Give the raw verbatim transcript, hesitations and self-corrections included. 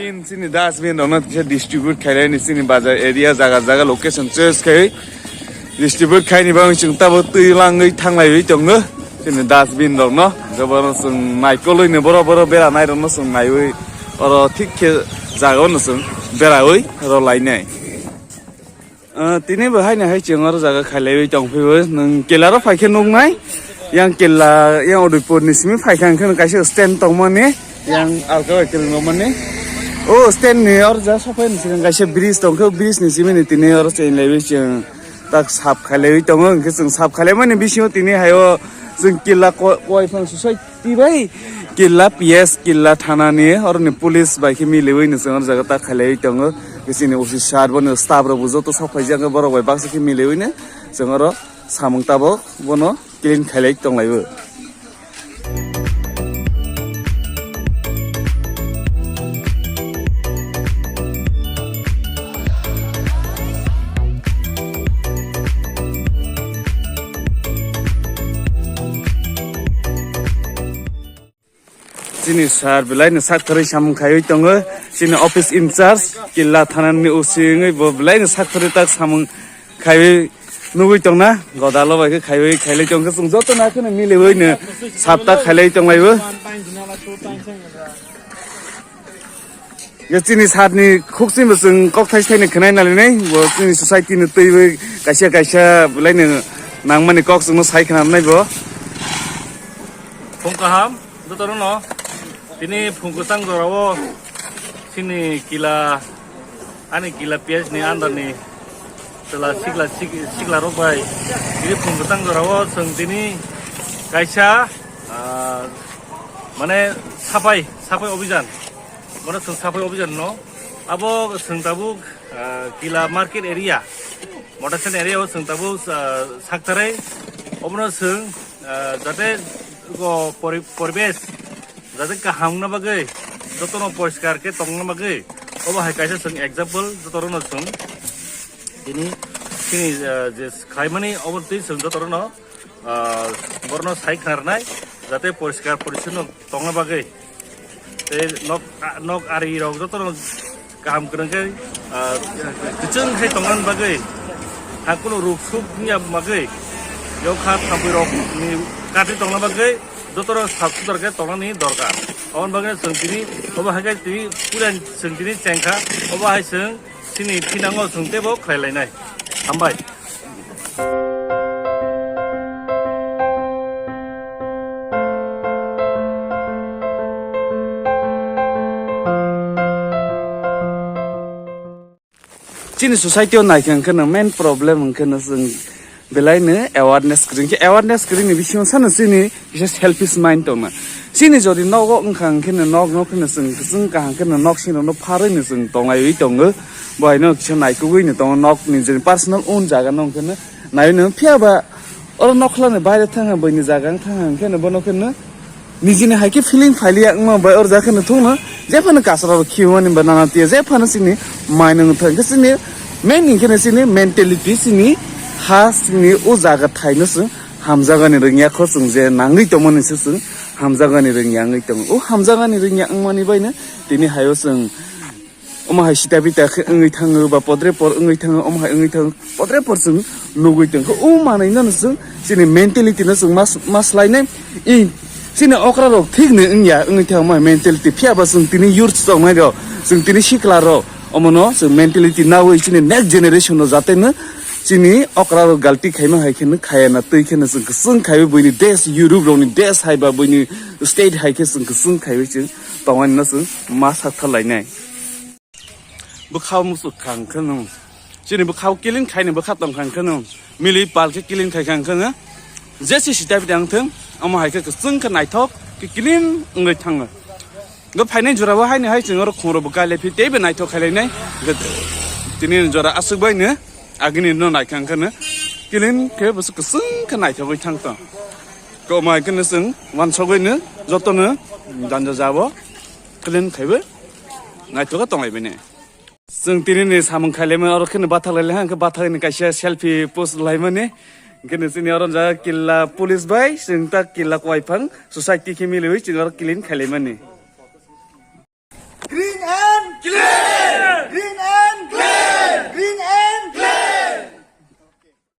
Chini dustbin rokno kisa distribute khailai ni chini bazar area jaga jaga location choice khai distribute khaini bagwi chwng tabo twi langwi thanglaiwi tongo chini dustbin rokno. Jobono chwng naikolwi ni boro boro bera nai rokno chwng naiwi oro thik khe jaga ono chwng berawi rw lainai. Ah, tini bo haino hai chwng oro jaga khailaiwi tongphio. Nwng killa ro phaikhe nuknai. Yang killa, yang Udaipur ni simi phaikha hwnkhe nwng kaisa stand tongmani. Yang alka bai kwrwng rwmani. O stand ni oro ja sophai ni swkang kaisa bridge tongkhe, o bridge ni simi ni tini oro chwng laiwi chwng tak sap khailaiwi tongo. Hwnkhe chwng sap khailaimani bisingo tini haio chwng killa ko-, koi phang susai Twi bai killa P S, killa thana ni, oroni police bai khe miliwi ni chwng oro jaga ta khailaiwi tongo. Chini O C sir bono staff rok bo joto sok phaijak, borok bai baksa khe miliwi ni chwng oro samung tabok bono clean khailai tonglaio. Chini sir belai no sak kwrwi samung khaiwi tongo. Chini office in charge killa thana ni O C wngwi bo belai no sak kwrwi tak samung khaiwi nugwi tongna. Godalo bai khe khaiwi khailai tongkhe chwng joto no kheno miliwi no sap tak khailai tonglaio. Ye chini sir ni khuk chini bo chwng kok thai thai ni khwnai nai nai bo chini society ni twi bai kaisa kaisa belai no nangmani kok chwngno sai khna nai bo. Phung kaham, joto rokno. Tini phung kwchang jorao chini kila, ani kila P S ni under ni chwla sikla, sik-, sikla rok bai tini phung kwchang jorao chwng tini kaisa, ah, mane sapai, sapai obhijan. Bono chwng sapai obhijan no. Abo chwng tabuk, ah, kila market area, Motasen area o chwng tabuk, ah, saktarai. Obono chwng, ah, jate o pori-, poribesh jate kaham wngna bagwi, jotono poriskar khe tongna bagwi, obo hai kaisa chwng example joto rokno chwng tini, tini, ah, je khlaimani obo twi chwng joto rokno ah, borno sai khna rwnai, jate poriskar porichonno tongna bagwi. Tei nok, nok ari rok jotono kaham kwrwng khe, ah, kwchwng khai tongna bagwi. Ha kunu ruk suk wngya bagwi. Yokha thampui rok ni kati tongna bagwi jotono sap sutar khe tongnani dorkar. Oboni bagwi chwng tini, obo hai khe tini puila chwng tini chengkha, obo hai chwng Chini thinango chwng teibo khlai lainai. Hambai. Chini society o naikha hwnkhe no main problem hwnkhe no chwng belai no awareness kwrwi. Hwnkhe awareness kwrwi ni bisingo sano chini kisa selfish mind tongna. Chini jodi nogo wngkha hwnkhe no nok no phano chwng, chwng kaham khe no nok sini rokno pharwi no chwng tonglaiwi tongo. Bo haino kisa naikugwi no tongo, nok ni je personal own jaga no hwnkhe no naiwi no. Phiya ba oro nokla ni baire thangha, buini jaga wng thangha hwnkhe no bono khe no Nijini hai khe feeling phailiya wngma bai oro jaga kheno thungno jephano kasra rok khiwmani ba nana tiya jephano chini mai nung thang khe chini main hwnkhe no chini mentality chini ha chini o jaga thaino chwng hamjagani rwngya kho chwng je nangwi tongmani se chwng hamjagani rwngya wngwi tongo. O hamjagani rwngya wngmani baino tini haio chwng Omo hai sita pita khe wngwi thango ba podre por wngwi thango, omo hai wngwi thango, podre por chwng nugwi tongkha. O manwi no chwng chini mentality no chwng mas, mas lainai. I chini okra rok thik ni wngya wngwi thango, omo hai mentality phiya ba chwng tini youth tongnai rok, chwng tini sikla rok, omo no chwng mentality nawi chini next generation no jate no chini okra rok galti khaima hai khe no khaya na twi khe no chwng kwchwng khaiwi buini desh Europe rok ni desh hai ba buini state hai khe chwng kwchwng khaiwi chwng tongmani no chwng ma sak tha lainai. Bwkha muchuk kha hwnkhe no. Chini bwkha o kilin khaini bwkha tong kha hwnkhe no. Mili pal khe kilin khai kha hwnkhe no. Jesi sita pita wng thung, omo hai khe kwchwng khe naithok khe kilin wngwi thango. Bo phainai jora o haini hai chwng oro khungrok bo kailai phi teibo naithok khai lainai. Tini jora aswk bai no agini no naikha hwnkhe no. Kilin khe bwswk kwchwng khe naithogwi thang tong. Ko omo hai khe no chwng wansogwi no joto no janja jabo. Clean khaibo naithogo tonglaibini. Chwng tini ni samung khailaimani oro kheno bathak lailai hwnkhe bathak ni kaisa selfie post laimani. Hwnkhe no chini oro jaga killa police bai chwng ta killa kwai phang society khe miliwi chwng oro clean khailaimani.